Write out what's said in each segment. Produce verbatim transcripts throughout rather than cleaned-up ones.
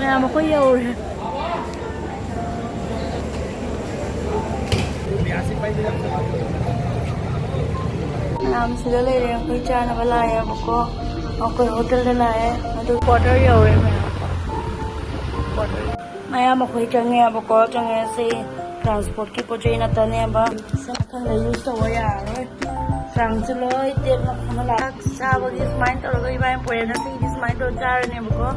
ꯃꯌꯥꯝ ꯑꯩꯈꯣꯏ ꯌꯧꯔꯦ꯫ ꯃꯌꯥꯝ ꯁꯤꯗ ꯂꯩꯔꯦ, ꯑꯩꯈꯣꯏ ꯆꯥꯅꯕ ꯂꯥꯛꯑꯦꯕꯀꯣ꯫ ꯑꯩꯈꯣꯏ ꯍꯣꯇꯦꯜꯗ ꯂꯥꯛꯑꯦ, ꯑꯗꯨ ꯀ꯭ꯋꯥꯇꯔ ꯌꯧꯔꯦ ꯃꯌꯥꯝ꯫ ꯃꯌꯥꯝ ꯑꯩꯈꯣꯏ ꯆꯪꯉꯦꯕꯀꯣ꯫ ꯆꯪꯉꯦ ꯁꯤ ꯇ꯭ꯔꯥꯟꯁꯄꯣꯔꯠꯀꯤ ꯄꯣꯠ ꯆꯩ ꯅꯠꯇꯅꯦꯕ꯫ ꯁꯤ ꯃꯊꯪꯗ ꯌꯨꯁ ꯇꯧꯕ ꯌꯥꯔꯔꯣꯏ꯫ ꯆꯥꯝꯁꯨ ꯂꯣꯏ ꯇꯦꯛꯅ ꯐꯅ ꯂꯥꯛ ꯆꯥꯕꯒꯤ ꯁꯨꯃꯥꯏꯅ ꯇꯧꯔꯒ ꯏꯕꯥꯏꯅ ꯄꯨꯔꯦꯅ ꯁꯤꯗꯤ ꯁꯨꯃꯥꯏꯅ ꯇꯧꯔ ꯆꯥꯔꯅꯦꯕꯀꯣ꯫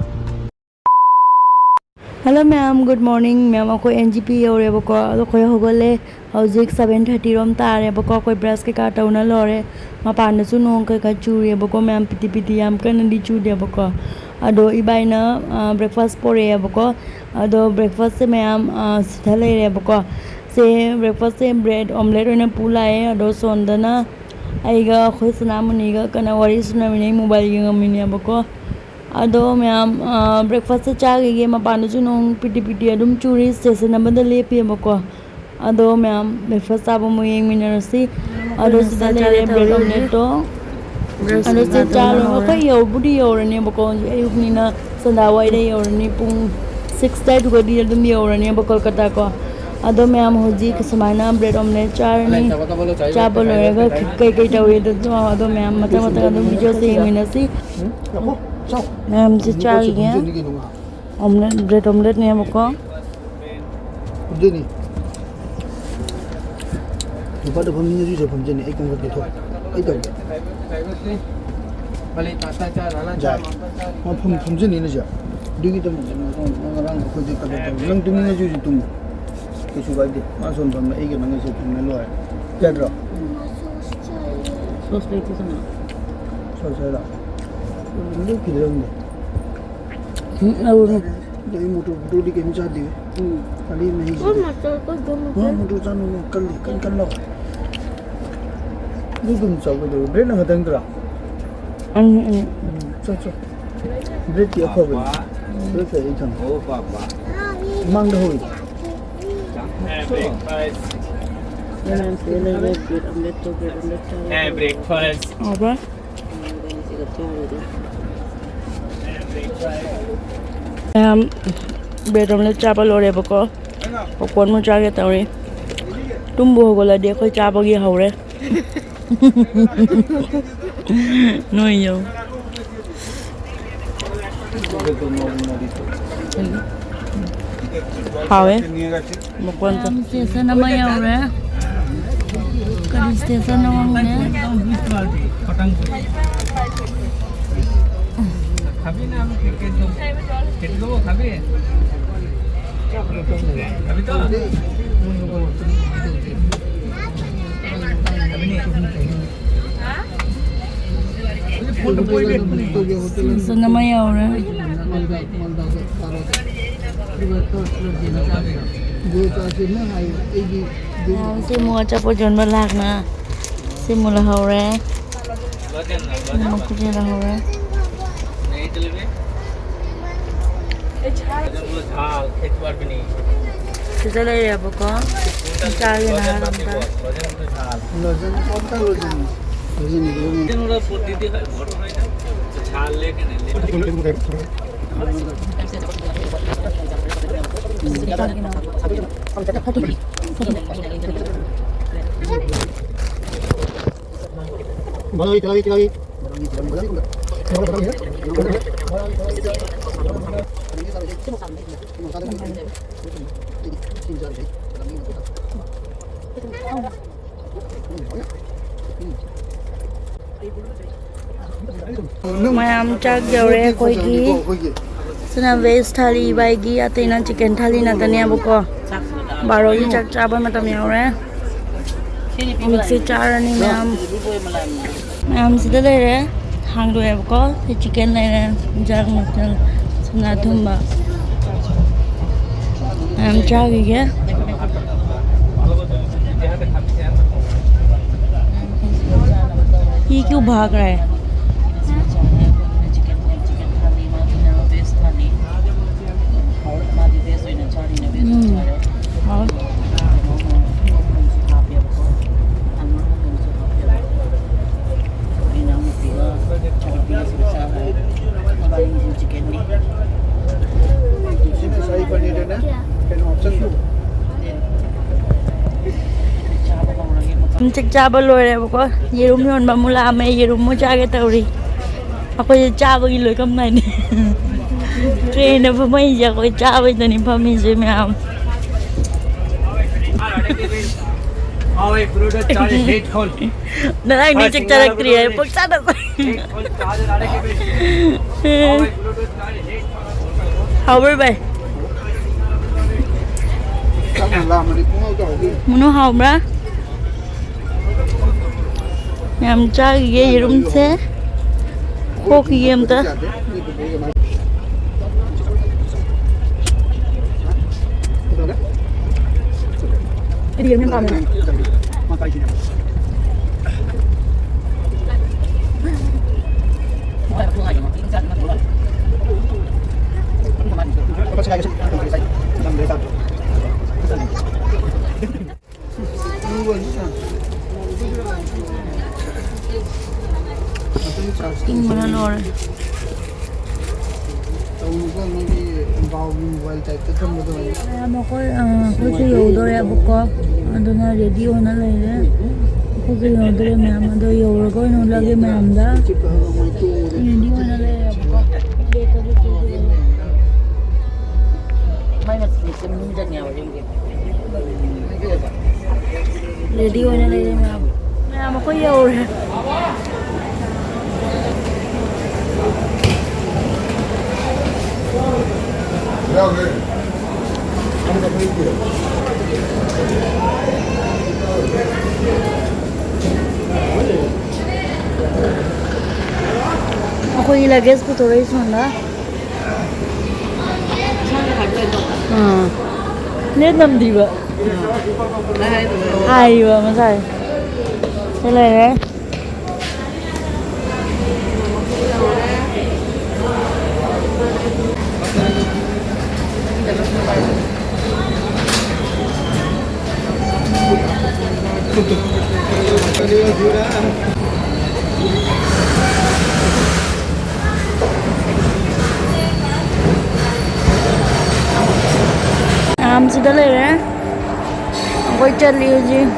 ꯍꯜꯂꯣ ꯃꯌꯥꯝ, ꯒꯨꯗ ꯃꯣꯔꯅꯤꯡ ꯃꯌꯥꯝ꯫ ꯑꯩꯈꯣꯏ ꯑꯦꯟ ꯖꯤ ꯄꯤ ꯌꯧꯔꯦꯕꯀꯣ꯫ ꯑꯗꯣ ꯑꯩꯈꯣꯏ ꯍꯧꯒꯠꯂꯦ꯫ ꯍꯧꯖꯤꯛ ꯁꯚꯦꯟ ꯊꯥꯔꯇꯤ ꯔꯣꯝ ꯇꯥꯔꯦꯕꯀꯣ꯫ ꯑꯩꯈꯣꯏ ꯕ꯭ꯔꯁ ꯀꯩꯀꯥ ꯇꯧꯅ ꯂꯣꯏꯔꯦ꯫ ꯃꯄꯥꯟꯗꯁꯨ ꯅꯣꯡ ꯀꯩꯀꯥ ꯆꯨꯔꯦꯕꯀꯣ ꯃꯌꯥꯝ, ꯄꯤꯇꯤ ꯄꯤꯇꯤ, ꯌꯥꯝ ꯀꯟꯅꯗꯤ ꯆꯨꯗꯦꯕꯀꯣ꯫ ꯑꯗꯣ ꯏꯕꯥꯏꯅ ꯕ꯭ꯔꯦꯛꯐꯥꯁ ꯄꯣꯔꯛꯑꯦꯕꯀꯣ꯫ ꯑꯗꯣ ꯕ꯭ꯔꯦꯛꯐꯥꯁꯁꯦ ꯃꯌꯥꯝ, ꯑ, ꯁꯤꯗ ꯂꯩꯔꯦꯕꯀꯣ꯫ ꯁꯦ ꯕ꯭ꯔꯦꯛꯐꯥꯁꯁꯦ ꯕ꯭ꯔꯦꯗ ꯑꯣꯝꯂꯦꯠ ꯑꯣꯏꯅ ꯄꯨ ꯂꯥꯛꯑꯦ꯫ ꯑꯗꯣ ꯁꯣꯝꯗꯅ ꯑꯩꯒ ꯑꯩꯈꯣꯏ ꯁꯅꯥꯃꯅꯤꯒ ꯀꯟꯅ ꯋꯥꯔꯤ ꯁꯥꯟꯅꯃꯤꯟꯅꯩ, ꯃꯣꯕꯥꯏꯜ ꯌꯦꯡꯉꯝꯃꯤꯅꯦꯕꯀꯣ꯫ ꯑꯗꯣ ꯃꯌꯥꯝ, ꯑ, ꯕ꯭ꯔꯦꯛꯐꯥꯁꯁꯦ ꯆꯥꯈꯤꯒꯦ꯫ ꯃꯄꯥꯟꯗꯁꯨ ꯅꯣꯡ ꯄꯤꯇꯤ ꯄꯤꯇꯤ ꯑꯗꯨꯝ ꯆꯨꯔꯤ꯫ ꯁ꯭ꯇꯦꯁꯟ ꯑꯃꯗ ꯂꯦꯞꯄꯤꯕꯀꯣ꯫ ꯑꯗꯣ ꯃꯌꯥꯝ ꯕ꯭ꯔꯦꯛꯐꯥꯁ ꯆꯥꯕ ꯑꯃꯨꯛ ꯌꯦꯡꯃꯤꯟꯅꯔꯁꯤ꯫ ꯑꯗꯣ ꯁꯤꯗ ꯂꯩꯔꯦ ꯕ꯭ꯔꯦꯗ ꯑꯣꯝꯂꯦꯠꯇꯣ꯫ ꯑꯗꯣ ꯆꯥꯛ ꯆꯥ ꯂꯣꯏꯔꯒ ꯑꯩꯈꯣꯏ ꯌꯧꯕꯨꯗꯤ ꯌꯧꯔꯅꯦꯕꯀꯣ꯫ ꯍꯧꯖꯤꯛ ꯑꯌꯨꯛꯅꯤꯅ ꯁꯟꯗꯥꯋꯥꯏꯗ ꯌꯧꯔꯅꯤ꯫ ꯄꯨꯡ ꯁꯤꯛꯁ ꯑꯗꯨꯋꯥꯏꯗꯨꯒꯗꯤ ꯑꯗꯨꯝ ꯌꯧꯔꯅꯦꯕ ꯀꯣꯜꯀꯇꯥ ꯀꯣ꯫ ꯑꯗꯣ ꯃꯌꯥꯝ ꯍꯧꯖꯤꯛ ꯁꯨꯃꯥꯏꯅ ꯕ꯭ꯔꯦꯗ ꯑꯣꯝꯂꯦꯠ ꯆꯥꯔꯅꯤ꯫ ꯆꯥꯕ ꯂꯣꯏꯔꯒ ꯀꯩꯀꯩ ꯇꯧꯏ ꯑꯗꯨ ꯑꯗꯣ ꯃꯌꯥꯝ ꯃꯊꯪ ꯃꯊꯪ ꯑꯗꯨꯝ ꯚꯤꯗꯤꯑꯣꯁꯦ ꯌꯦꯡꯃꯤꯟꯅꯁꯤ꯫ ꯑꯗꯣ ꯆꯥꯛ ꯑꯣꯝꯂꯦꯠ, ꯕ꯭ꯔꯦꯗ ꯑꯣꯝꯂꯦꯠꯅꯦꯕꯀꯣ꯫ ꯐꯝꯖꯅꯤ꯫ ꯅꯨꯄꯥꯗ ꯐꯝꯅꯤꯡꯉꯁꯨ ꯁꯤꯗ ꯐꯝꯖꯅꯤ꯫ ꯑꯩ ꯀꯣꯡꯒ ꯄꯤꯊꯣꯛ꯫ ꯑꯩ ꯇꯧꯒꯦ꯫ ꯌꯥꯏ꯫ ꯃꯥ ꯐꯝ-, ꯐꯝꯖꯅꯤꯅ ꯁꯤꯗ꯫ ꯑꯗꯨꯒꯤꯗꯃꯛꯇ ꯉꯔꯥꯡ ꯑꯩꯈꯣꯏꯗꯤ ꯀꯩꯅꯣ ꯇꯧꯔꯦ꯫ ꯅꯪ ꯇꯨꯝꯅꯤꯡꯉꯁꯨ ꯍꯧꯖꯤꯛ ꯇꯨꯝꯃꯨ꯫ ꯀꯩꯁꯨ ꯀꯥꯏꯗꯦ꯫ ꯃꯥ ꯁꯣꯝ ꯐꯝꯃꯦ, ꯑꯩꯒ ꯅꯪꯒ ꯁꯤ ꯐꯝꯃꯦ ꯂꯣꯏꯔꯦ꯫ ꯌꯥꯗ꯭ꯔꯣ? ꯁꯣꯁ ꯂꯩꯇꯦ ꯀꯩꯅꯣ꯫ ꯁꯣꯁ ꯍꯥꯏꯔꯣ? ꯂꯦꯞꯈꯤꯗ꯭ꯔꯕꯅꯦ꯫ ꯎꯝ, ꯂꯧꯔꯣ꯫ ꯑꯗꯩ ꯃꯣꯇꯣꯔ ꯐꯣꯇꯣꯔꯗꯤ ꯀꯩꯝ ꯆꯥꯗꯦ꯫ ꯎꯝ꯫ ꯑꯗꯩ ꯃꯍꯤꯁꯤꯗꯤ꯫ ꯃꯣꯏ ꯃꯣꯇꯣꯔ ꯀꯣꯏ ꯗꯨꯝ ꯃꯣꯏ ꯃꯣꯇꯣꯔ ꯆꯥꯅꯨ, ꯀꯜꯂꯤ, ꯀꯟ ꯀꯜꯂꯣ꯫ ꯑꯗꯨ ꯑꯗꯨꯝ ꯆꯥꯎꯒꯗꯧꯕ꯫ ꯕ꯭ꯔꯦꯗ ꯑꯃꯇꯪꯗꯨꯔꯥ? ꯑꯅꯤ, ꯑꯅꯤ꯫ ꯎꯝ, ꯆꯣ, ꯆꯣ꯫ ꯕ꯭ꯔꯦꯗꯇꯤ ꯑꯐꯕꯅꯤ꯫ ꯕ꯭ꯔꯦꯗꯇꯤ ꯑꯩ ꯊꯝꯃꯦ꯫ ꯃꯃꯥꯡꯗ ꯍꯧꯔꯤꯗꯣ꯫ ꯃꯌꯥꯝ ꯁꯤꯗ ꯂꯩꯔꯦ꯫ ꯕ꯭ꯔꯦꯗ ꯑꯣꯝꯂꯦꯠꯇꯣ, ꯕ꯭ꯔꯦꯗ ꯑꯣꯝꯂꯦꯠ ꯆꯥꯔꯦ꯫ ꯍꯥꯎꯕ꯭ꯔꯥ? ꯎꯝ, ꯑꯗꯨꯅꯤ ꯁꯤꯒ ꯊꯣꯡꯉꯤꯗꯣ꯫ ꯃꯌꯥꯝ ꯕ꯭ꯔꯦꯗ ꯑꯣꯝꯂꯦꯠ ꯆꯥꯕ ꯂꯣꯏꯔꯦꯕꯀꯣ꯫ ꯄꯣꯞꯀꯣꯔꯟ ꯑꯃꯨꯛ ꯆꯥꯒꯦ ꯇꯧꯔꯤ꯫ ꯇꯨꯝꯕꯨ ꯍꯧꯒꯠꯂꯗꯤ ꯑꯩꯈꯣꯏ ꯆꯥꯕꯒꯤ ꯍꯧꯔꯦ꯫ ꯅꯣꯏꯌꯣ꯫ ꯍꯥꯎꯋꯦ꯫ ꯃꯀꯣꯟ ꯆꯠ- ꯁ꯭ꯇꯦꯁꯟ ꯑꯃ ꯌꯧꯔꯦ꯫ ꯀꯔꯤ ꯁ꯭ꯇꯦꯁꯟ ꯑꯃꯅꯦ? ꯁꯤꯖꯟ ꯑꯃ ꯌꯧꯔꯦ꯫ ꯃꯌꯥꯝꯁꯦ ꯑꯃꯨꯛ ꯑꯆꯥꯄꯣꯠ ꯌꯣꯟꯕ ꯂꯥꯛꯅ ꯁꯤ ꯑꯃꯨꯛ ꯂꯧꯍꯧꯔꯦ꯫ ꯁꯤ ꯑꯃꯨꯛ ꯈꯨꯖꯤꯟ ꯂꯧꯍꯧꯔꯦ꯫ ꯁꯤꯗ ꯂꯩꯔꯦꯕꯀꯣ꯫ ꯆꯥꯒꯦꯅ ꯍꯥꯏꯔꯝꯕ꯫ ꯃꯌꯥꯝ ꯆꯥꯛ ꯌꯧꯔꯦ ꯑꯩꯈꯣꯏꯒꯤ꯫ ꯁꯤꯅ ꯚꯦꯖ ꯊꯥꯂꯤ ꯏꯕꯥꯏꯒꯤ, ꯑꯇꯩꯅ ꯆꯤꯀꯟ ꯊꯥꯂꯤ ꯉꯥꯛꯇꯅꯦꯕꯀꯣ꯫ ꯕꯥꯔꯣꯒꯤ ꯆꯥꯛ ꯆꯥꯕ ꯃꯇꯝ ꯌꯧꯔꯦ꯫ ꯍꯧꯖꯤꯛꯁꯦ ꯆꯥꯔꯅꯤ ꯃꯌꯥꯝ꯫ ꯃꯌꯥꯝꯁꯤꯗ ꯂꯩꯔꯦ꯫ ꯍꯥꯡꯗꯣꯛꯑꯦꯕꯀꯣ꯫ ꯁꯤ ꯆꯤꯀꯟ ꯂꯩꯔꯦ, ꯏꯟꯖꯥꯡ ꯃꯊꯦꯜ, ꯁꯅꯥ ꯊꯨꯝꯕ꯫ ꯃꯌꯥꯝ ꯆꯥꯈꯤꯒꯦ꯫ ये क्यों भाग रहा है? ꯎꯝ꯫ ꯍꯥꯎ꯫ ꯆꯥꯛ ꯆꯥꯕ ꯂꯣꯏꯔꯦꯕꯀꯣ꯫ ꯌꯦꯔꯨꯝ ꯌꯣꯟꯕ ꯑꯃꯨꯛ ꯂꯥꯛꯑꯝꯃꯦ, ꯌꯦꯔꯨꯝ ꯑꯃꯨꯛ ꯆꯥꯒꯦ ꯇꯧꯔꯤ꯫ ꯑꯩꯈꯣꯏꯁꯦ ꯆꯥꯕꯒꯤ ꯂꯣꯏꯀꯝ ꯅꯥꯏꯅꯤ꯫ ꯇ꯭ꯔꯦꯟꯗ ꯐꯝꯃꯛꯏꯁꯦ ꯑꯩꯈꯣꯏ ꯆꯥꯕꯩꯗꯅꯤ ꯐꯝꯃꯤꯁꯦ ꯃꯌꯥꯝ꯫ ꯅꯅꯥꯏ ꯅꯤꯡꯆꯠ ꯆꯔꯛꯇ꯭ꯔꯤ ꯍꯥꯏ ꯄꯣꯛꯆꯥꯗ꯫ ꯍꯥꯎꯕ꯭ꯔ ꯚꯥꯏ? ꯃꯨꯅꯨ ꯍꯥꯎꯕ꯭ꯔꯥ? ꯌꯥꯝ ꯆꯥꯈꯤꯒꯦ ꯌꯦꯔꯨꯝꯁꯦ꯫ ꯈꯣꯛꯈꯤꯒꯦ ꯑꯝꯇ꯫ ꯏꯪꯕꯅ ꯂꯣꯏꯔꯦ꯫ ꯃꯌꯥꯝ ꯑꯩꯈꯣꯏ, ꯑ, ꯑꯩꯈꯣꯏꯁꯨ ꯌꯧꯗꯣꯔꯦꯕꯀꯣ꯫ ꯑꯗꯨꯅ ꯔꯦꯗꯤ ꯑꯣꯏꯅ ꯂꯩꯔꯦ꯫ ꯑꯩꯈꯣꯏꯁꯨ ꯌꯧꯗꯣꯔꯦ ꯃꯌꯥꯝ꯫ ꯑꯗꯣ ꯌꯧꯔꯒ ꯑꯣꯏꯅ ꯎꯠꯂꯒꯦ ꯃꯌꯥꯝꯗ꯫ ꯔꯦꯗꯤ ꯑꯣꯏꯅ ꯂꯩꯔꯦꯕꯀꯣ꯫ ꯔꯦꯗꯤ ꯑꯣꯏꯅ ꯂꯩꯔꯦ ꯃꯌꯥꯝ꯫ ꯃꯌꯥꯝ ꯑꯩꯈꯣꯏ ꯌꯧꯔꯦ꯫ ꯑꯩꯈꯣꯏꯒꯤ ꯂꯒꯦꯖ ꯄꯨꯊꯣꯔꯛꯏ ꯁꯣꯝꯗ꯫ ꯑꯥ꯫ ꯅꯦꯠ ꯅꯝꯗ꯭ꯔꯤꯕ꯫ ꯍꯥꯏꯕ ꯉꯁꯥꯏ꯫ ꯁꯤ ꯂꯩꯔꯦ꯫ ꯃꯌꯥꯝ ꯁꯤꯗ ꯂꯩꯔꯦ꯫ ꯑꯩꯈꯣꯏ ꯆꯠꯂꯤ ꯍꯧꯖꯤꯛ꯫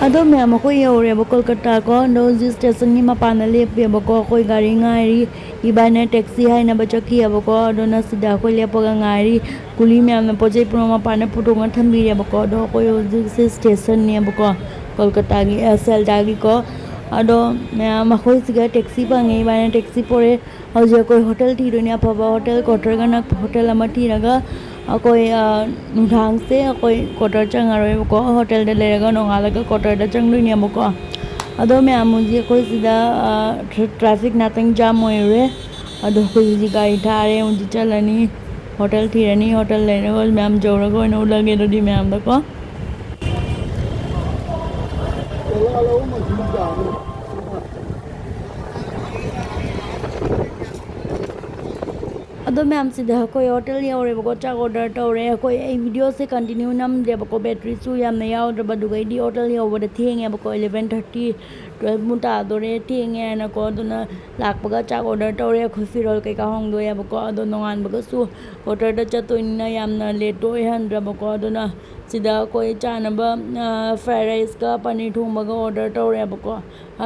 ꯑꯗꯣ ꯃꯌꯥꯝ, ꯑꯩꯈꯣꯏ ꯌꯧꯔꯦꯕ ꯀꯣꯜꯀꯇꯥ ꯀꯣ꯫ ꯑꯗꯣ ꯍꯧꯖꯤꯛ ꯁ꯭ꯇꯦꯁꯟꯒꯤ ꯃꯄꯥꯟꯗ ꯂꯦꯞꯄꯦꯕꯀꯣ꯫ ꯑꯩꯈꯣꯏ ꯒꯥꯔꯤ ꯉꯥꯏꯔꯤ꯫ ꯏꯕꯥꯅꯤꯅ ꯇꯦꯛꯁꯤ ꯍꯥꯏꯅꯕ ꯆꯠꯈꯤꯑꯕꯀꯣ꯫ ꯑꯗꯨꯅ ꯁꯤꯗ ꯑꯩꯈꯣꯏ ꯂꯦꯞꯄꯒ ꯉꯥꯏꯔꯤ꯫ ꯀꯨꯂꯤ ꯃꯌꯥꯝꯅ ꯄꯣꯠ ꯆꯩ ꯄꯨꯝꯅꯃꯛ ꯃꯄꯥꯟꯗ ꯄꯨꯊꯣꯛꯅ ꯊꯝꯕꯤꯔꯦꯕꯀꯣ꯫ ꯑꯗꯣ ꯑꯩꯈꯣꯏ ꯍꯧꯖꯤꯛꯁꯦ ꯁ꯭ꯇꯦꯁꯟꯅꯦꯕꯀꯣ, ꯀꯣꯜꯀꯇꯥꯒꯤ, ꯑ, ꯁꯦꯜꯗꯥꯒꯤꯀꯣ꯫ ꯑꯗꯣ ꯃꯌꯥꯝ, ꯑꯩꯈꯣꯏ ꯁꯤꯒ ꯇꯦꯛꯁꯤ ꯐꯪꯉꯦ꯫ ꯏꯕꯥꯅꯤꯅ ꯇꯦꯛꯁꯤ ꯄꯣꯔꯦ꯫ ꯍꯧꯖꯤꯛ ꯑꯩꯈꯣꯏ ꯍꯣꯇꯦꯜ ꯊꯤꯗꯣꯏꯅꯦ, ꯑꯐꯕ ꯍꯣꯇꯦꯜ, ꯀ꯭ꯋꯥꯇꯔꯒ ꯅꯛꯄ ꯍꯣꯇꯦꯜ ꯑꯃ ꯊꯤꯔꯒ ꯑꯩꯈꯣꯏ, ꯑ, ꯅꯨꯡꯗꯥꯡꯁꯦ ꯑꯩꯈꯣꯏ ꯀ꯭ꯋꯥꯇꯔ ꯆꯪꯉꯔꯣꯏꯕꯀꯣ꯫ ꯍꯣꯇꯦꯜꯗ ꯂꯩꯔꯒ ꯅꯣꯡꯉꯥꯜꯂꯒ ꯀ꯭ꯋꯥꯇꯔꯗ ꯆꯪꯗꯣꯏꯅꯦꯕꯀꯣ꯫ ꯑꯗꯣ ꯃꯌꯥꯝ, ꯍꯧꯖꯤꯛ ꯑꯩꯈꯣꯏ ꯁꯤꯗ, ꯑ, ꯇ꯭ꯔ-, ꯇ꯭ꯔꯥꯐꯤꯛ ꯉꯥꯛꯇꯪ ꯖꯥꯝ ꯑꯣꯏꯔꯨꯔꯦ꯫ ꯑꯗꯣ ꯑꯩꯈꯣꯏ ꯍꯧꯖꯤꯛ ꯒꯥꯔꯤ ꯊꯥꯔꯦ, ꯍꯧꯖꯤꯛ ꯆꯠꯂꯅꯤ, ꯍꯣꯇꯦꯜ ꯊꯤꯔꯅꯤ꯫ ꯍꯣꯇꯦꯜ ꯂꯩꯔꯒ ꯃꯌꯥꯝ ꯌꯧꯔꯒ ꯑꯣꯏꯅ ꯎꯠꯂꯒꯦ ꯑꯗꯨꯗꯤ ꯃꯌꯥꯝꯗꯀꯣ꯫ ꯑꯗꯣ ꯃꯌꯥꯝꯁꯤꯗ ꯑꯩꯈꯣꯏ ꯍꯣꯇꯦꯜ ꯌꯧꯔꯦꯕꯀꯣ, ꯆꯥꯛ ꯑꯣꯔꯗꯔ ꯇꯧꯔꯦ꯫ ꯑꯩꯈꯣꯏ, ꯑꯩ ꯚꯤꯗꯤꯑꯣꯁꯦ ꯀꯟꯇꯤꯅ꯭ꯌꯨ ꯅꯝꯗ꯭ꯔꯦꯕꯀꯣ, ꯕꯦꯇ꯭ꯔꯤꯁꯨ ꯌꯥꯝꯅ ꯌꯥꯎꯗ꯭ꯔꯕ, ꯑꯗꯨꯒ ꯑꯩꯗꯤ ꯍꯣꯇꯦꯜ ꯌꯧꯕꯗ ꯊꯦꯡꯉꯦꯕꯀꯣ, eleven thirty, twelve ꯃꯨꯛ ꯇꯥꯗꯣꯔꯦ, ꯊꯦꯡꯉꯦ ꯍꯥꯏꯅꯀꯣ꯫ ꯑꯗꯨꯅ ꯂꯥꯛꯄꯒ ꯆꯥꯛ ꯑꯣꯔꯗꯔ ꯇꯧꯔꯦ, ꯑꯩꯈꯣꯏ ꯐꯤꯔꯣꯜ ꯀꯩꯀꯥ ꯍꯣꯡꯗꯣꯛꯑꯦꯕꯀꯣ꯫ ꯑꯗꯣ ꯅꯣꯡꯉꯥꯟꯕꯒꯁꯨ ꯀ꯭ꯋꯥꯇꯔꯗ ꯆꯠꯇꯣꯏꯅꯤꯅ ꯌꯥꯝꯅ ꯂꯦꯠꯇꯣ ꯑꯣꯏꯍꯟꯗ꯭ꯔꯕꯀꯣ꯫ ꯑꯗꯨꯅ ꯁꯤꯗ ꯑꯩꯈꯣꯏ ꯆꯥꯅꯕ, ꯑ, ꯐ꯭ꯔꯥꯏ ꯔꯥꯏꯁꯀ ꯄꯅꯤꯔ ꯊꯣꯡꯕꯒ ꯑꯣꯔꯗꯔ ꯇꯧꯔꯦꯕꯀꯣ꯫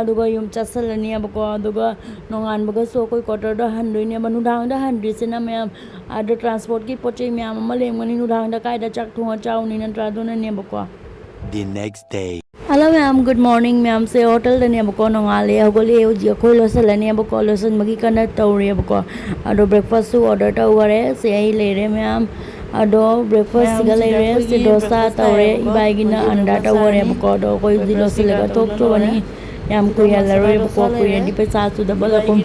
ꯑꯗꯨꯒ ꯌꯨꯝ ꯆꯠꯁꯜꯂꯅꯦꯕꯀꯣ꯫ ꯑꯗꯨꯒ ꯅꯣꯡꯉꯥꯟꯕꯒꯁꯨ ꯑꯩꯈꯣꯏ ꯀ꯭ꯋꯥꯇꯔꯗ ꯍꯟꯗꯣꯏꯅꯦꯕ꯫ ꯅꯨꯡꯗꯥꯡꯗ ꯍꯟꯗ꯭ꯔꯤꯁꯤꯅ ꯃꯌꯥꯝ, ꯑꯥꯗ ꯇ꯭ꯔꯥꯟꯁꯄꯣꯔꯠꯀꯤ ꯄꯣꯠ ꯆꯩ ꯃꯌꯥꯝ ꯑꯃ ꯂꯩꯔꯝꯒꯅꯤ, ꯅꯨꯡꯗꯥꯡꯗ ꯀꯥꯏꯗ ꯆꯥꯛ ꯊꯣꯡꯉ ꯆꯥꯎꯅꯤ, ꯅꯠꯇ꯭ꯔꯥ? ꯑꯗꯨꯅꯅꯦꯕꯀꯣ꯫ The next day. ꯍꯜꯂꯣ ꯃꯌꯥꯝ, ꯒꯨꯗ ꯃꯣꯔꯅꯤꯡ꯫ ꯃꯌꯥꯝꯁꯦ ꯍꯣꯇꯦꯜꯗꯅꯦꯕꯀꯣ, ꯅꯣꯡꯉꯥꯜꯂꯦ, ꯍꯧꯒꯠꯂꯦ꯫ ꯍꯧꯖꯤꯛ ꯑꯩꯈꯣꯏ ꯂꯣꯏꯁꯤꯜꯂꯅꯦꯕꯀꯣ, ꯂꯣꯏꯁꯤꯟꯕꯒꯤ ꯀꯟꯅ ꯇꯧꯔꯤꯑꯕꯀꯣ꯫ ꯑꯗꯣ ꯕ꯭ꯔꯦꯛꯐꯥꯁꯁꯨ ꯑꯣꯔꯗꯔ ꯇꯧꯈꯔꯦ꯫ ꯁꯦ ꯑꯩ ꯂꯩꯔꯦ ꯃꯌꯥꯝ꯫ ꯑꯗꯣ ꯕ꯭ꯔꯦꯛꯐꯥꯁꯁꯤꯒ ꯂꯩꯔꯦ꯫ ꯁꯤ ꯗꯣꯁꯥ ꯇꯧꯔꯦ, ꯏꯕꯥꯏꯒꯤꯅ ꯑꯟꯗꯥ ꯇꯧꯈꯔꯦꯕꯀꯣ꯫ ꯑꯗꯣ ꯑꯩꯈꯣꯏ ꯍꯧꯖꯤꯛ ꯂꯣꯏꯁꯤꯜꯂꯒ ꯊꯣꯛꯇ꯭ꯔꯕꯅꯤ꯫ ꯌꯥꯝ ꯀꯨꯏꯍꯜꯂꯔꯣꯏꯕꯀꯣ, ꯀꯨꯏꯔꯗꯤ ꯄꯩꯁꯥꯁꯨ ꯗꯕꯜ ꯑꯍꯨꯝ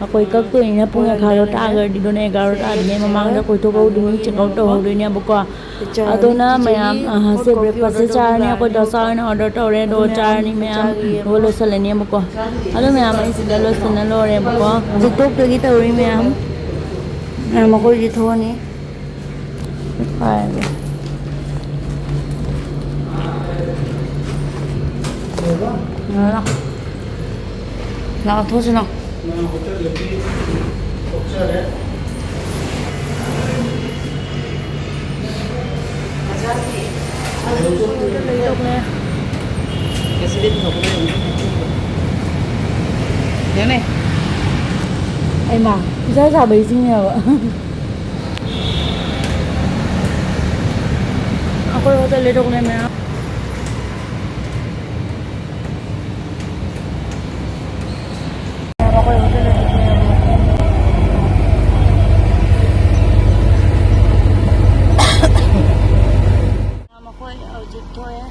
ꯑꯩꯈꯣꯏ ꯀꯛꯇꯣꯏꯅꯤꯅ ꯄꯨꯡ ꯑꯦꯒꯥꯔꯣ ꯇꯥꯈ꯭ꯔꯗꯤ, ꯑꯗꯨꯅ ꯑꯦꯒꯥꯔꯣ ꯇꯥꯗ꯭ꯔꯤꯉꯩ ꯃꯃꯥꯡꯗ ꯑꯩꯈꯣꯏ ꯊꯣꯛꯍꯧꯗꯣꯏꯅꯤ, ꯆꯦꯛ ꯑꯥꯎꯠ ꯇꯧꯍꯧꯗꯣꯏꯅꯦꯕꯀꯣ꯫ ꯑꯗꯨꯅ ꯃꯌꯥꯝ, ꯑ, ꯁꯦ ꯕ꯭ꯔꯦꯛꯐꯥꯁꯁꯦ ꯆꯥꯔꯅꯤ꯫ ꯑꯩꯈꯣꯏ ꯗꯣꯁꯥ ꯑꯣꯏꯅ ꯑꯣꯔꯗꯔ ꯇꯧꯔꯦ, ꯑꯗꯨꯒ ꯆꯥꯔꯅꯤ ꯃꯌꯥꯝ, ꯑꯗꯨꯒ ꯂꯣꯏꯁꯤꯜꯂꯅꯦꯕꯀꯣ꯫ ꯑꯗꯣ ꯃꯌꯥꯝ, ꯑꯩ ꯁꯤꯗ ꯂꯣꯏꯁꯤꯟꯅ ꯂꯣꯏꯔꯦꯕꯀꯣ꯫ ꯍꯧꯖꯤꯛ ꯊꯣꯛꯇꯣꯏꯒꯤ ꯇꯧꯔꯤ ꯃꯌꯥꯝ꯫ ꯃꯌꯥꯝ ꯑꯩꯈꯣꯏ ꯍꯧꯖꯤꯛ ꯊꯣꯛꯑꯅꯤ꯫ ꯍꯥꯏꯔꯒꯦ꯫ ꯂꯥꯛꯑꯣ, ꯊꯣꯛꯁꯤ ꯂꯥꯛꯑꯣ꯫ ꯌꯦꯡꯉꯨꯅꯦ꯫ ꯑꯩꯃ, ꯏꯆꯥ ꯆꯥꯕꯩ ꯆꯤꯡꯉꯦꯕ꯫ ꯑꯩꯈꯣꯏ ꯍꯣꯇꯦꯜ ꯂꯩꯔꯣꯛꯅꯦ ꯃꯌꯥꯝ꯫ ꯃꯈꯣꯏ ꯍꯧꯖꯤꯛ ꯊꯣꯛꯑꯦ꯫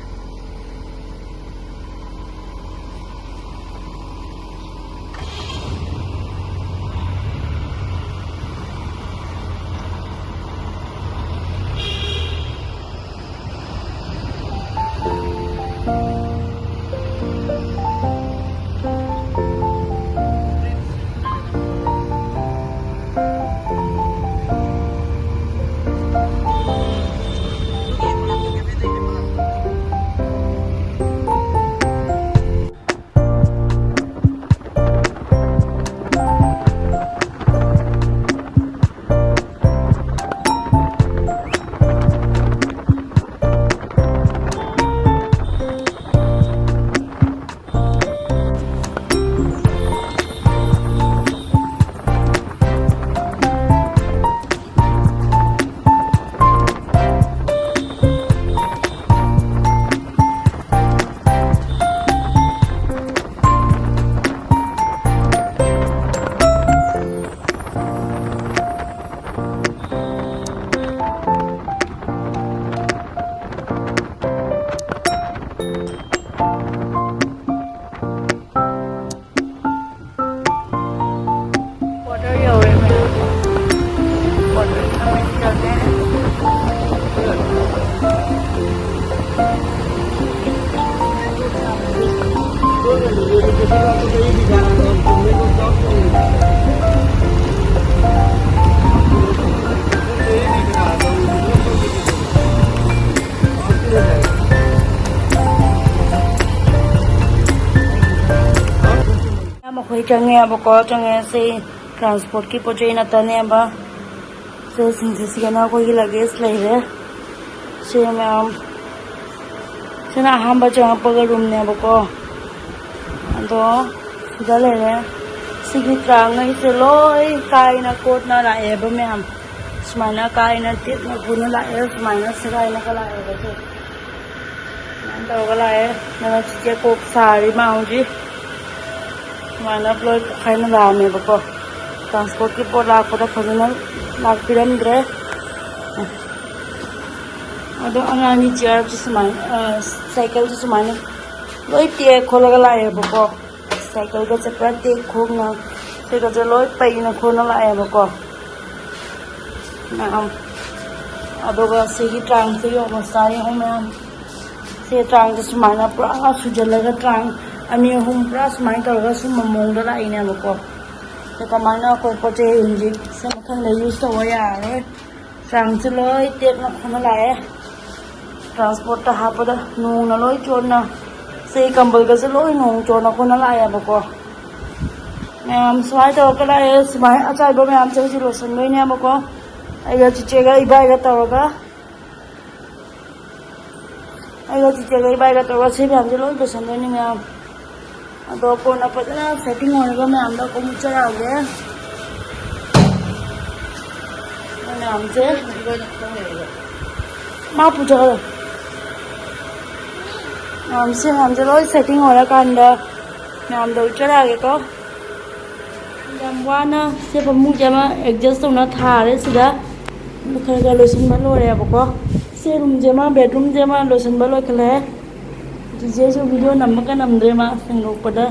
ꯃꯈꯣꯏ ꯆꯪꯉꯦꯕꯀꯣ꯫ ꯆꯪꯉꯦ꯫ ꯁꯤ ꯇ꯭ꯔꯥꯟꯁꯄꯣꯔꯠꯀꯤ ꯄꯣꯠ ꯆꯩ ꯉꯥꯛꯇꯅꯦꯕ꯫ ꯁꯤꯁꯤꯡꯁꯦ ꯁꯤꯒꯅ ꯑꯩꯈꯣꯏꯒꯤ ꯂꯒꯦꯖ ꯂꯩꯔꯦ꯫ ꯁꯤ ꯃꯌꯥꯝ, ꯁꯤꯅ ꯑꯍꯥꯟꯕ ꯆꯪꯉꯛꯄꯒ ꯔꯨꯝꯅꯦꯕꯀꯣ꯫ ꯑꯗꯣ ꯁꯤꯗ ꯂꯩꯔꯦ꯫ ꯁꯤꯒꯤ ꯇ꯭ꯔꯥꯡꯉꯩꯁꯦ ꯂꯣꯏ ꯀꯥꯏꯅ ꯀꯣꯠꯅ ꯂꯥꯛꯑꯦꯕ ꯃꯌꯥꯝ꯫ ꯁꯨꯃꯥꯏꯅ ꯀꯥꯏꯅ ꯇꯦꯛꯅ ꯄꯨꯅ ꯂꯥꯛꯑꯦ꯫ ꯁꯨꯃꯥꯏꯅ ꯁꯦꯒꯥꯏꯅꯒ ꯂꯥꯛꯑꯦꯕ ꯁꯦ꯫ ꯁꯨꯃꯥꯏꯅ ꯇꯧꯔꯒ ꯂꯥꯛꯑꯦ꯫ ꯑꯗꯨꯒ ꯆꯤꯆꯦ ꯀꯣꯛ ꯁꯥꯔꯤ ꯃꯥ ꯍꯧꯖꯤꯛ꯫ ꯁꯨꯃꯥꯏꯅ ꯂꯣꯏ ꯈꯥꯏꯅ ꯂꯥꯛꯑꯝꯃꯦꯕꯀꯣ꯫ ꯇ꯭ꯔꯥꯟꯁꯄꯣꯔꯠꯀꯤ ꯄꯣꯠ ꯂꯥꯛꯄꯗ ꯐꯖꯅ ꯂꯥꯛꯄꯤꯔꯝꯗ꯭ꯔꯦ꯫ ꯑꯗꯣ ꯑꯉꯥꯡꯒꯤ ꯆꯤꯌꯔꯁꯨ ꯁꯨꯃꯥꯏꯅ, ꯑ, ꯁꯥꯏꯀꯜꯁꯨ ꯁꯨꯃꯥꯏꯅ ꯂꯣꯏ ꯇꯦꯛ ꯈꯣꯠꯂꯒ ꯂꯥꯛꯑꯦꯕꯀꯣ꯫ ꯁꯥꯏꯀꯜꯒ ꯆꯠꯄ ꯇꯦꯛ ꯈꯣꯡꯅ ꯁꯥꯏꯀꯜꯁꯦ ꯂꯣꯏ ꯄꯩꯅ ꯈꯣꯠꯅ ꯂꯥꯛꯑꯦꯕꯀꯣ꯫ ꯃꯌꯥꯝ꯫ ꯑꯗꯨꯒ ꯁꯤꯒꯤ ꯇ꯭ꯔꯥꯡꯁꯦ ꯌꯦꯡꯉꯣ, ꯃꯆꯥ ꯌꯦꯡꯉꯣ ꯃꯌꯥꯝ꯫ ꯁꯤ ꯇ꯭ꯔꯥꯡꯁꯦ ꯁꯨꯃꯥꯏꯅ ꯄꯨꯔꯥ ꯁꯨꯖꯜꯂꯒ ꯇ꯭ꯔꯥꯡ ꯑꯅꯤ ꯑꯍꯨꯝ ꯄꯨꯔꯥ ꯁꯨꯃꯥꯏꯅ ꯇꯧꯔꯒ ꯁꯨꯝꯕ ꯃꯑꯣꯡꯗ ꯂꯥꯛꯏꯅꯦꯕꯀꯣ꯫ ꯑꯗꯣ ꯀꯃꯥꯏꯅ ꯑꯩꯈꯣꯏ ꯄꯣꯠ ꯆꯩ ꯍꯧꯖꯤꯛ ꯁꯦ ꯃꯊꯪꯗ ꯌꯨꯁ ꯇꯧꯕ ꯌꯥꯔꯔꯣꯏ꯫ ꯇ꯭ꯔꯥꯡꯁꯦ ꯂꯣꯏ ꯇꯦꯛꯅ ꯈꯣꯠꯅ ꯂꯥꯛꯑꯦ꯫ ꯇ꯭ꯔꯥꯟꯁꯄꯣꯔꯠꯇ ꯍꯥꯞꯄꯗ ꯅꯣꯡꯅ ꯂꯣꯏ ꯆꯣꯠꯅ, ꯆꯦ ꯀꯝꯕꯜꯒꯁꯦ ꯂꯣꯏ ꯅꯣꯡ ꯆꯣꯠꯅ ꯈꯣꯠꯅ ꯂꯥꯛꯑꯦꯕꯀꯣ꯫ ꯃꯌꯥꯝ ꯁꯨꯃꯥꯏꯅ ꯇꯧꯔꯒ ꯂꯥꯛꯑꯦ꯫ ꯁꯨꯃꯥꯏꯅ ꯑꯆꯥꯏꯕ ꯃꯌꯥꯝꯁꯦ ꯍꯧꯖꯤꯛ ꯂꯣꯏꯁꯤꯟꯗꯣꯏꯅꯦꯕꯀꯣ꯫ ꯑꯩꯒ ꯆꯤꯆꯦꯒ ꯏꯕꯥꯏꯒ ꯇꯧꯔꯒ, ꯑꯩꯒ ꯆꯤꯆꯦꯒ ꯏꯕꯥꯏꯒ ꯇꯧꯔꯒ ꯁꯤ ꯃꯌꯥꯝꯁꯦ ꯂꯣꯏ ꯂꯣꯏꯁꯤꯟꯗꯣꯏꯅꯤ ꯃꯌꯥꯝ꯫ ꯑꯗꯣ ꯀꯣꯟꯅ ꯐꯖꯅ ꯁꯦꯠꯇꯤꯡ ꯑꯣꯏꯔꯒ ꯃꯌꯥꯝꯗꯣ ꯑꯃꯨꯛ ꯎꯠꯆꯔꯛꯑꯒꯦ꯫ ꯃꯌꯥꯝꯁꯦ ꯃꯥ ꯄꯨꯖꯔꯣ꯫ ꯃꯌꯥꯝꯁꯦ, ꯃꯌꯥꯝꯁꯦ ꯂꯣꯏ ꯁꯦꯠꯇꯤꯡ ꯑꯣꯏꯔꯀꯥꯟꯗ ꯃꯌꯥꯝꯗꯣ ꯎꯠꯆꯔꯛꯑꯒꯦꯀꯣ꯫ ꯌꯥꯝ ꯋꯥꯅ ꯁꯦ ꯐꯃꯨꯡꯁꯦ ꯑꯃ ꯑꯦꯗꯖꯁ ꯇꯧꯅ ꯊꯥꯔꯦ ꯁꯤꯗ꯫ ꯈꯔ ꯈꯔ ꯂꯣꯏꯁꯤꯟꯕ ꯂꯣꯏꯔꯦꯕꯀꯣ꯫ ꯁꯤ ꯔꯨꯝꯁꯦ ꯑꯃ, ꯕꯦꯗꯔꯨꯝꯁꯦ ꯑꯃ ꯂꯣꯏꯁꯤꯟꯕ ꯂꯣꯏꯈꯠꯂꯦ꯫ ꯆꯤꯆꯦꯁꯨ ꯚꯤꯗꯤꯑꯣ ꯅꯝꯕꯒ ꯅꯝꯗ꯭ꯔꯦ, ꯃꯥ ꯁꯦꯡꯗꯣꯛꯄꯗ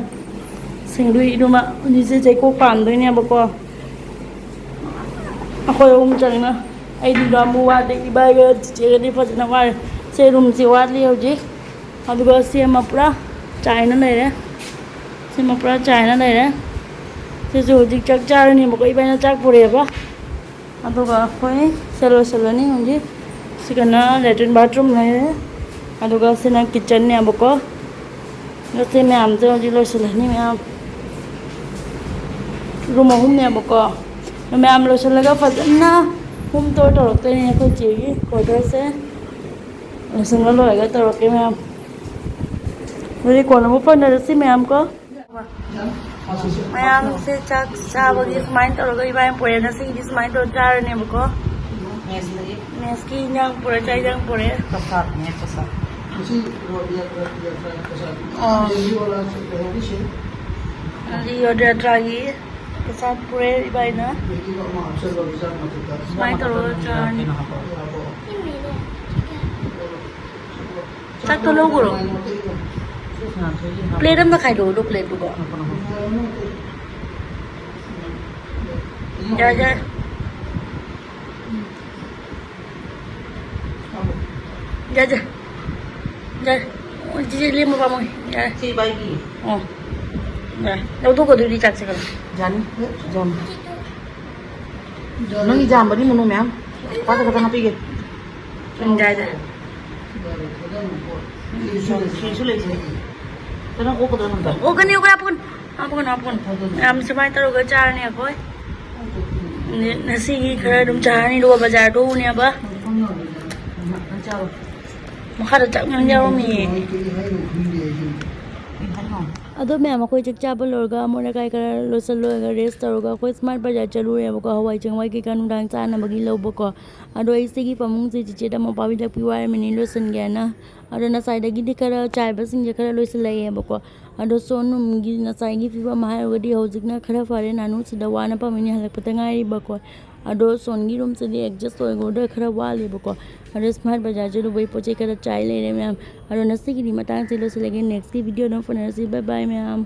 ꯁꯦꯡꯗꯣꯛꯏꯗꯨꯃ꯫ ꯍꯧꯖꯤꯛꯁꯦ ꯆꯩꯀꯣꯛ ꯄꯥꯝꯗꯣꯏꯅꯦꯕꯀꯣ꯫ ꯑꯩꯈꯣꯏ ꯑꯍꯨꯝ ꯆꯪꯅ꯫ ꯑꯩꯗꯤ ꯌꯥꯝ ꯋꯥꯠꯂꯦ, ꯏꯕꯥꯏꯒ ꯆꯤꯆꯦꯒꯗꯤ ꯐꯖꯅ ꯋꯥꯔꯦ꯫ ꯁꯤ ꯔꯨꯝꯁꯦ ꯋꯥꯠꯂꯤ ꯍꯧꯖꯤꯛ꯫ ꯑꯗꯨꯒ ꯁꯤ ꯑꯃ ꯄꯨꯔꯥ ꯆꯥꯏꯅ ꯂꯩꯔꯦ꯫ ꯁꯤꯃ ꯄꯨꯔꯥ ꯆꯥꯏꯅ ꯂꯩꯔꯦ꯫ ꯁꯤꯁꯨ ꯍꯧꯖꯤꯛ ꯆꯥꯛ ꯆꯥꯔꯅꯦꯕꯀꯣ, ꯏꯕꯥꯏꯅ ꯆꯥꯛ ꯄꯨꯔꯛꯑꯦꯕ꯫ ꯑꯗꯨꯒ ꯑꯩꯈꯣꯏ ꯁꯤ ꯂꯣꯏꯁꯤꯜꯂꯅꯤ ꯍꯧꯖꯤꯛ꯫ ꯁꯤꯒꯅ ꯂꯦꯇ꯭ꯔꯤꯟ ꯕꯥꯠꯔꯨꯝ ꯂꯩꯔꯦ꯫ ꯑꯗꯨꯒ ꯁꯤꯅ ꯀꯤꯠꯆꯟꯅꯦꯕꯀꯣ꯫ ꯑꯗꯣ ꯁꯤ ꯃꯌꯥꯝꯁꯦ ꯍꯧꯖꯤꯛ ꯂꯣꯏꯁꯤꯜꯂꯅꯤ ꯃꯌꯥꯝ꯫ ꯔꯨꯝ ꯑꯍꯨꯝꯅꯦꯕꯀꯣ꯫ ꯑꯗꯣ ꯃꯌꯥꯝ ꯂꯣꯏꯁꯤꯜꯂꯒ ꯐꯖꯅ ꯍꯣꯝ ꯇꯣꯔ ꯇꯧꯔꯛꯇꯣꯏꯅꯦ ꯑꯩꯈꯣꯏ ꯆꯦꯒꯤ ꯀ꯭ꯋꯥꯇꯔꯁꯦ꯫ ꯂꯣꯏꯁꯤꯟꯕ ꯂꯣꯏꯔꯒ ꯇꯧꯔꯛꯀꯦ ꯃꯌꯥꯝ꯫ ꯑꯗꯨꯗꯤ ꯀꯣꯟꯅ ꯑꯃꯨꯛ ꯐꯥꯎꯅꯔꯁꯤ ꯃꯌꯥꯝ ꯀꯣ꯫ ꯃꯌꯥꯝꯁꯦ ꯆꯥꯛ ꯆꯥꯕꯒꯤ ꯁꯨꯃꯥꯏꯅ ꯇꯧꯔꯒ ꯏꯕꯥꯅꯤ ꯄꯨꯔꯦ꯫ ꯉꯁꯤꯒꯤꯗꯤ ꯁꯨꯃꯥꯏꯅ ꯇꯧꯔ ꯆꯥꯔꯅꯦꯕꯀꯣ꯫ ꯃꯦꯁꯀꯤ ꯏꯟꯖꯥꯡ ꯄꯨꯔꯦ, ꯆꯥꯛ ꯏꯟꯖꯥꯡ ꯄꯨꯔꯦ꯫ ꯄ꯭ꯔꯁꯥꯗꯅꯦ, ꯄ꯭ꯔꯁꯥꯗ꯫ ꯑꯥ꯫ ꯉꯁꯤ ꯌꯣꯠ ꯌꯥꯇ꯭ꯔꯥꯒꯤ ꯄ꯭ꯔꯁꯥꯗ ꯄꯨꯔꯦ ꯏꯕꯥꯅꯤꯅ꯫ ꯁꯨꯃꯥꯏꯅ ꯇꯧꯔꯒ ꯆꯥꯔꯅꯤ꯫ ꯆꯥꯛꯇꯣ ꯂꯧꯈ꯭ꯔꯣ꯫ ꯄ꯭ꯂꯦꯠ ꯑꯝꯗ ꯈꯥꯏꯗꯣꯛꯎꯗꯣ, ꯄ꯭ꯂꯦꯠꯇꯨꯀꯣ꯫ ꯌꯥꯔꯦ, ꯌꯥꯔꯦ꯫ ꯌꯥꯔꯦ, ꯌꯥꯔꯦ꯫ ꯌꯥꯔꯦ꯫ ꯑꯣ, ꯆꯤꯆꯦ ꯂꯦꯝꯃꯣ ꯄꯥꯝꯃꯣꯏ꯫ ꯌꯥꯔꯦ꯫ ꯁꯤ ꯏꯕꯥꯏꯒꯤ꯫ ꯑꯣ꯫ ꯌꯥꯔꯦ꯫ ꯂꯧꯊꯣꯛꯀꯣ ꯑꯗꯨꯗꯤ ꯆꯥꯛꯁꯦ ꯈꯔ꯫ ꯌꯥꯅꯤ꯫ ꯌꯥꯅꯤ꯫ ꯅꯪꯒꯤ ꯌꯥꯝꯕꯅꯤ ꯃꯨꯅꯨ ꯃꯌꯥꯝ꯫ ꯄꯥꯛꯇ ꯈꯛꯇꯪ ꯍꯥꯞꯄꯤꯒꯦ꯫ ꯎꯝ, ꯌꯥꯏ, ꯌꯥꯏ꯫ ꯐꯤꯁꯨ ꯂꯩꯁꯦ꯫ ꯀꯩꯅꯣ ꯑꯣꯛꯀꯗ꯭ꯔꯣ ꯅꯪꯗꯣ? ꯑꯣꯛꯀꯅꯤ, ꯑꯣꯛꯀꯅꯤ, ꯍꯥꯞꯄꯨꯅꯤ꯫ ꯍꯥꯞꯄꯨꯅꯤ, ꯍꯥꯞꯄꯨꯅꯤ꯫ ꯌꯥꯝ ꯁꯨꯃꯥꯏꯅ ꯇꯧꯔꯒ ꯆꯥꯔꯅꯤ ꯑꯩꯈꯣꯏ꯫ ꯉꯁꯤꯒꯤ ꯈꯔ ꯑꯗꯨꯝ ꯆꯥꯔꯅꯤ, ꯑꯗꯨꯒ ꯕꯖꯥꯔ ꯊꯣꯛꯎꯅꯦꯕ꯫ ꯅꯪ ꯆꯥꯔꯣ꯫ ꯃꯈꯥꯗ ꯆꯥꯛ ꯃꯌꯥꯝ ꯌꯥꯎꯔꯝꯃꯤꯌꯦ꯫ ꯀꯩ ꯍꯥꯏꯅꯣ? ꯑꯗꯣ ꯃꯌꯥꯝ ꯑꯩꯈꯣꯏ ꯆꯥꯛ ꯆꯥꯕ ꯂꯣꯏꯔꯒ ꯑꯃꯣꯠ ꯑꯀꯥꯏ ꯈꯔ ꯂꯣꯏꯁꯤꯜ ꯂꯣꯏꯔꯒ ꯔꯦꯁ ꯇꯧꯔꯒ ꯑꯩꯈꯣꯏ ꯁ꯭ꯃꯥꯔꯠ ꯕꯖꯥꯔ ꯆꯠꯂꯨꯔꯦꯕꯀꯣ, ꯍꯋꯥꯏ ꯆꯦꯡꯋꯥꯏ ꯀꯩꯀꯥ ꯅꯨꯡꯗꯥꯡ ꯆꯥꯅꯕꯒꯤ ꯂꯧꯕꯀꯣ꯫ ꯑꯗꯣ ꯑꯩ ꯁꯤꯒꯤ ꯐꯃꯨꯡꯁꯦ ꯆꯤꯆꯦꯗ ꯃꯣꯝꯄꯥꯛ ꯐꯤꯗꯛ ꯄꯤꯌꯨ ꯍꯥꯏꯔꯝꯃꯤꯅꯦ ꯂꯣꯏꯁꯤꯟꯒꯦꯅ꯫ ꯑꯗꯣ ꯉꯁꯥꯏꯗꯒꯤꯗꯤ ꯈꯔ ꯆꯥꯏꯕꯁꯤꯡꯁꯦ ꯈꯔ ꯂꯣꯏꯁꯤꯜꯂꯛꯑꯦꯕꯀꯣ꯫ ꯑꯗꯣ ꯁꯣꯅꯨꯝꯒꯤ ꯉꯁꯥꯏꯒꯤ ꯐꯤꯕꯝ ꯍꯥꯏꯔꯨꯔꯒꯗꯤ ꯍꯧꯖꯤꯛꯅ ꯈꯔ ꯐꯔꯦ, ꯅꯥꯅꯨꯁꯤꯗ ꯋꯥꯅ ꯐꯝꯃꯤꯅꯦ, ꯍꯜꯂꯛꯄꯗ ꯉꯥꯏꯔꯤꯕꯀꯣ꯫ ꯑꯗꯣ ꯁꯣꯟꯒꯤ ꯔꯨꯝꯁꯤꯗꯤ ꯑꯦꯗꯖꯁ ꯑꯣꯏꯒꯗ꯭ꯔꯥ ꯈꯔ ꯋꯥꯠꯂꯤꯕꯀꯣ꯫ ꯑꯗꯣ ꯁ꯭ꯃꯥꯔꯠ ꯕꯖꯥꯔ ꯆꯠꯂꯨꯕꯩ ꯄꯣꯠ ꯆꯩ ꯈꯔ ꯆꯥꯏ ꯂꯩꯔꯦ ꯃꯌꯥꯝ꯫ ꯑꯗꯣ ꯉꯁꯤꯒꯤꯗꯤ ꯃꯇꯥꯡꯁꯦ ꯂꯣꯏꯁꯤꯜꯂꯒꯦ, ꯅꯦꯛꯁꯀꯤ ꯚꯤꯗꯤꯑꯣꯗ ꯑꯃꯨꯛ ꯐꯪꯅꯔꯁꯤ꯫ ꯕꯥꯏ ꯕꯥꯏ ꯃꯌꯥꯝ꯫